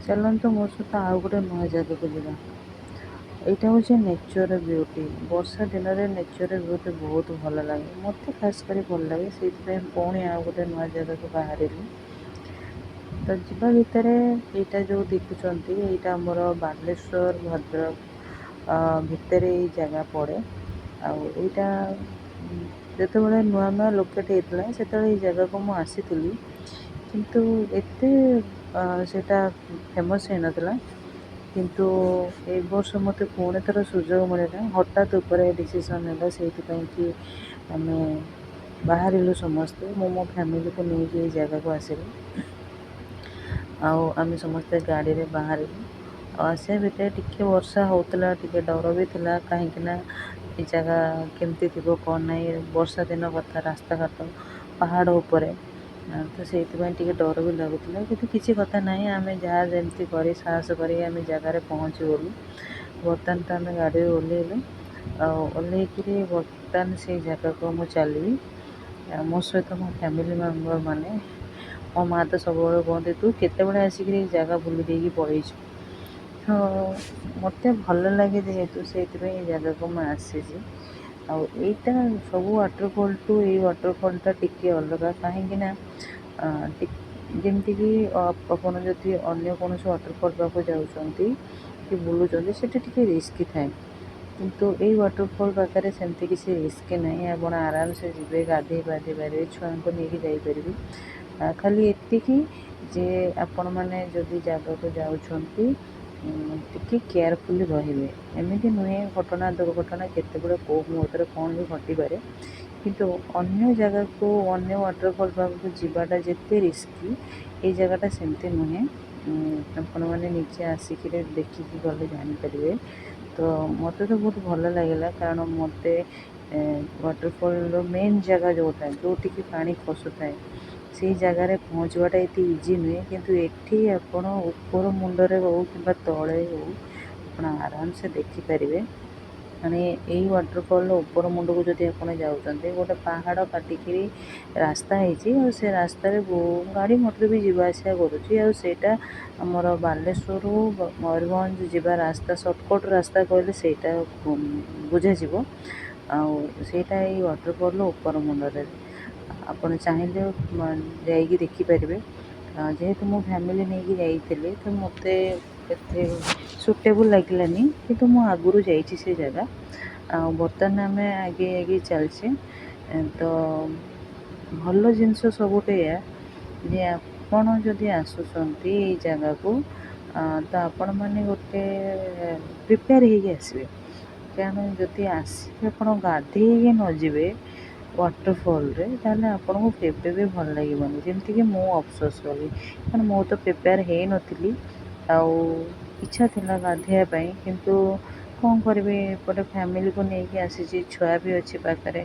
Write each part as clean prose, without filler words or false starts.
ଚାଲନ୍ତୁ ମୋ ସହିତ ଆଉ ଗୋଟେ ନୂଆ ଜାଗାକୁ ଯିବା। ଏଇଟା ହେଉଛି ନେଚର ବିୟୁଟି। ବର୍ଷା ଦିନରେ ନେଚର ବିୟୁଟି ବହୁତ ଭଲ ଲାଗେ। ମୋତେ ଖାସ୍ କରି ଭଲ ଲାଗେ। ସେଇଥିପାଇଁ ପୁଣି ଆଉ ଗୋଟେ ନୂଆ ଜାଗାକୁ ବାହାରିଲି। ତ ଯିବା ଭିତରେ ଏଇଟା ଯେଉଁ ଦେଖୁଛନ୍ତି, ଏଇଟା ଆମର ବାଲେଶ୍ୱର ଭଦ୍ରକ ଭିତରେ ଏଇ ଜାଗା ପଡ଼େ। ଆଉ ଏଇଟା ଯେତେବେଳେ ନୂଆ ନୂଆ ଲୋକେଟ୍ ହେଇଥିଲା, ସେତେବେଳେ ଏଇ ଜାଗାକୁ ମୁଁ ଆସିଥିଲି, କିନ୍ତୁ ଏତେ ସେଇଟା ଫେମସ୍ ହେଇନଥିଲା। କିନ୍ତୁ ଏଇ ବର୍ଷ ମୋତେ ପୁଣି ଥରେ ସୁଯୋଗ ମିଳିଲା। ହଠାତ୍ ଉପରେ ଡିସିସନ୍ ହେଲା, ସେଇଥିପାଇଁ କି ଆମେ ବାହାରିଲୁ ସମସ୍ତେ। ମୁଁ ମୋ ଫ୍ୟାମିଲିକୁ ନେଇକି ଏଇ ଜାଗାକୁ ଆସିଲି ଆଉ ଆମେ ସମସ୍ତେ ଗାଡ଼ିରେ ବାହାରିଲୁ। ଆଉ ଆସିବା ଭିତରେ ଟିକେ ବର୍ଷା ହେଉଥିଲା, ଟିକେ ଡର ବି ଥିଲା, କାହିଁକି ନା ଏ ଜାଗା କେମିତି ଥିବ କ'ଣ ନାହିଁ, ବର୍ଷା ଦିନ କଥା, ରାସ୍ତାଘାଟ ପାହାଡ଼ ଉପରେ, ତ ସେଇଥିପାଇଁ ଟିକେ ଡର ବି ଲାଗୁଥିଲା। କିନ୍ତୁ କିଛି କଥା ନାହିଁ, ଆମେ ଯାହା ଯେମିତି କରି ସାହସ କରି ଆମେ ଜାଗାରେ ପହଞ୍ଚିଗଲୁ। ବର୍ତ୍ତମାନ ତ ଆମେ ଗାଡ଼ିରୁ ଓହ୍ଲେଇଲୁ ଆଉ ଓହ୍ଲେଇକିରି ବର୍ତ୍ତମାନ ସେଇ ଜାଗାକୁ ମୁଁ ଚାଲିବି ଆଉ ମୋ ସହିତ ମୋ ଫ୍ୟାମିଲି ମେମ୍ବର ମାନେ। ମୋ ମାଆ ତ ସବୁବେଳେ କୁହନ୍ତି, "ତୁ କେତେବେଳେ ଆସିକିରି ଏଇ ଜାଗା ବୁଲି ଦେଇକି ପଳେଇଛୁ।" ତ ମୋତେ ଭଲ ଲାଗେ ଯେହେତୁ, ସେଇଥିପାଇଁ ଏଇ ଜାଗାକୁ ମୁଁ ଆସିଛି। ଆଉ ଏଇଟା ସବୁ ୱାଟରଫଲ୍ଠୁ ଏଇ ୱାଟରଫଲ୍ଟା ଟିକେ ଅଲଗା, କାହିଁକି ନା ଯେମିତିକି ଆପଣ ଯଦି ଅନ୍ୟ କୌଣସି ୱାଟରଫଲ୍ ପାଖକୁ ଯାଉଛନ୍ତି କି ବୁଲୁଛନ୍ତି, ସେଠି ଟିକେ ରିସ୍କି ଥାଏ। କିନ୍ତୁ ଏଇ ୱାଟରଫଲ୍ ପାଖରେ ସେମିତି କିଛି ରିସ୍କି ନାହିଁ। ଆପଣ ଆରାମସେ ଯିବେ, ଗାଧେଇ ପାଧେଇ ପାରିବେ, ଛୁଆଙ୍କୁ ନେଇକି ଯାଇପାରିବେ। ଖାଲି ଏତିକି ଯେ ଆପଣମାନେ ଯଦି ଜାଗାକୁ ଯାଉଛନ୍ତି, ଟିକେ କେୟାରଫୁଲି ରହିବେ। ଏମିତି ନୁହେଁ, ଘଟଣା ଦୁର୍ଘଟଣା କେତେବେଳେ କେଉଁ ମୁହୂର୍ତ୍ତରେ କ'ଣ ବି ଘଟିପାରେ। କିନ୍ତୁ ଅନ୍ୟ ଜାଗାକୁ, ଅନ୍ୟ ୱାଟରଫଲ୍ ପାଖକୁ ଯିବାଟା ଯେତେ ରିସ୍କି, ଏଇ ଜାଗାଟା ସେମିତି ନୁହେଁ। ଆପଣମାନେ ନିଜେ ଆସିକିରି ଦେଖିକି ଗଲେ ଜାଣିପାରିବେ। ତ ମୋତେ ତ ବହୁତ ଭଲ ଲାଗିଲା, କାରଣ ମୋତେ ୱାଟରଫଲ୍ର ମେନ୍ ଜାଗା ଯେଉଁଟା, ଯେଉଁଠିକି ପାଣି ଖସୁଥାଏ, ସେଇ ଜାଗାରେ ପହଞ୍ଚିବାଟା ଏତେ ଇଜି ନୁହେଁ। କିନ୍ତୁ ଏଠି ଆପଣ ଉପର ମୁଣ୍ଡରେ ହେଉ କିମ୍ବା ତଳେ ହେଉ, ଆପଣ ଆରାମସେ ଦେଖିପାରିବେ। ମାନେ ଏଇ ୱାଟରଫଲ୍ର ଉପର ମୁଣ୍ଡକୁ ଯଦି ଆପଣ ଯାଉଛନ୍ତି, ଗୋଟେ ପାହାଡ଼ କାଟିକିରି ରାସ୍ତା ହେଇଛି ଆଉ ସେ ରାସ୍ତାରେ ଗାଡ଼ି ମଟର ବି ଯିବା ଆସିବା କରୁଛି। ଆଉ ସେଇଟା ଆମର ବାଲେଶ୍ୱରରୁ ମୟୂରଭଞ୍ଜ ଯିବା ରାସ୍ତା, ସର୍ଟକଟ୍ ରାସ୍ତା କହିଲେ ସେଇଟା ବୁଝାଯିବ। ଆଉ ସେଇଟା ଏଇ ୱାଟରଫଲ୍ର ଉପର ମୁଣ୍ଡରେ, ଆପଣ ଚାହିଁଲେ ଯାଇକି ଦେଖିପାରିବେ। ଯେହେତୁ ମୁଁ ଫ୍ୟାମିଲି ନେଇକି ଯାଇଥିଲି, ତ ମୋତେ ଏତେ ସୁଟେବୁଲ୍ ଲାଗିଲାନି। କିନ୍ତୁ ମୁଁ ଆଗରୁ ଯାଇଛି ସେ ଜାଗା। ଆଉ ବର୍ତ୍ତମାନ ଆମେ ଆଗେଇ ଆଗେଇ ଚାଲିଛେ। ତ ଭଲ ଜିନିଷ ସବୁଠୁ ଏଇଆ ଯେ ଆପଣ ଯଦି ଆସୁଛନ୍ତି ଏଇ ଜାଗାକୁ, ତ ଆପଣମାନେ ଗୋଟେ ପ୍ରିପେୟାର ହେଇକି ଆସିବେ। କାରଣ ଯଦି ଆସିକି ଆପଣ ଗାଧେଇକି ନ ଯିବେ ୱାଟରଫଲ୍ରେ, ତାହେଲେ ଆପଣଙ୍କୁ କେବେ ବି ଭଲ ଲାଗିବନି। ଯେମିତିକି ମୁଁ ଅଫସୋସ କଲି, କାରଣ ମୁଁ ତ ପ୍ରିପେୟାର ହେଇନଥିଲି ଆଉ ଇଚ୍ଛା ଥିଲା ଗାଧେଇବା ପାଇଁ। କିନ୍ତୁ କ'ଣ କରିବି, ଏପଟେ ଫ୍ୟାମିଲିକୁ ନେଇକି ଆସିଛି, ଛୁଆ ବି ଅଛି ପାଖରେ,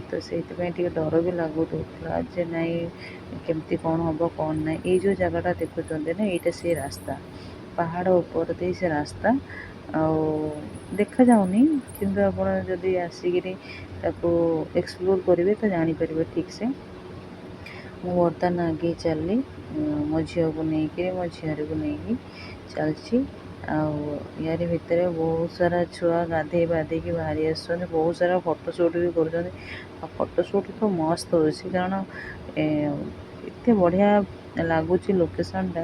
ତ ସେଇଥିପାଇଁ ଟିକେ ଡର ବି ଲାଗୁଥିଲା ଯେ ନାଇଁ, କେମିତି କ'ଣ ହେବ କ'ଣ ନାହିଁ। ଏଇ ଯେଉଁ ଜାଗାଟା ଦେଖୁଛନ୍ତି ନା, ଏଇଟା ସେଇ ରାସ୍ତା, ପାହାଡ଼ ଉପର ଦେଇ ସେ ରାସ୍ତା। ଆଉ ଦେଖାଯାଉନି, କିନ୍ତୁ ଆପଣ ଯଦି ଆସିକିରି ତାକୁ ଏକ୍ସପ୍ଲୋର୍ କରିବେ ତ ଜାଣିପାରିବେ ଠିକ୍ସେ। ମୁଁ ବର୍ତ୍ତମାନ ଆଗେଇ ଚାଲିଲି, ମୋ ଝିଅକୁ ନେଇକିରି, ମୋ ଝିଆରୀକୁ ନେଇକି ଚାଲିଛି। ଆଉ ୟାରି ଭିତରେ ବହୁତ ସାରା ଛୁଆ ଗାଧେଇ ପାଧେଇକି ବାହାରି ଆସୁଛନ୍ତି, ବହୁତ ସାରା ଫଟୋ ସୁଟ୍ ବି କରୁଛନ୍ତି। ଆଉ ଫଟୋ ସୁଟ୍ ତ ମସ୍ତ ହେଉଛି, କାରଣ ଏତେ ବଢ଼ିଆ ଲାଗୁଛି ଲୋକେସନ୍ଟା।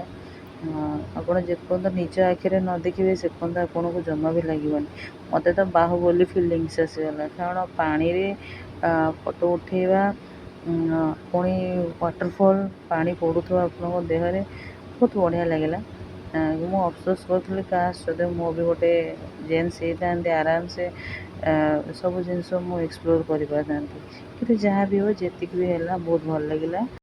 ଆପଣ ଯେପର୍ଯ୍ୟନ୍ତ ନିଜ ଆଖିରେ ନ ଦେଖିବେ, ସେ ପର୍ଯ୍ୟନ୍ତ ଆପଣଙ୍କୁ ଜମା ବି ଲାଗିବନି। ମୋତେ ତ ବାହୁବଲି ଫିଲିଙ୍ଗସ୍ ଆସିଗଲା, କାରଣ ପାଣିରେ ଫଟୋ ଉଠେଇବା, ପୁଣି ୱାଟରଫଲ୍ ପାଣି ପଡ଼ୁଥିବ ଆପଣଙ୍କ ଦେହରେ, ବହୁତ ବଢ଼ିଆ ଲାଗିଲା। ମୁଁ ଅଫସୋସ କରୁଥିଲି, କାଶ ଯଦି ମୁଁ ବି ଗୋଟେ ଜେଣ୍ଟସ୍ ହେଇଥାନ୍ତି, ଆରାମସେ ସବୁ ଜିନିଷ ମୁଁ ଏକ୍ସପ୍ଲୋର୍ କରିପାରିଥାନ୍ତି। କିନ୍ତୁ ଯାହା ବି ହଉ, ଯେତିକି ବି ହେଲା ବହୁତ ଭଲ ଲାଗିଲା।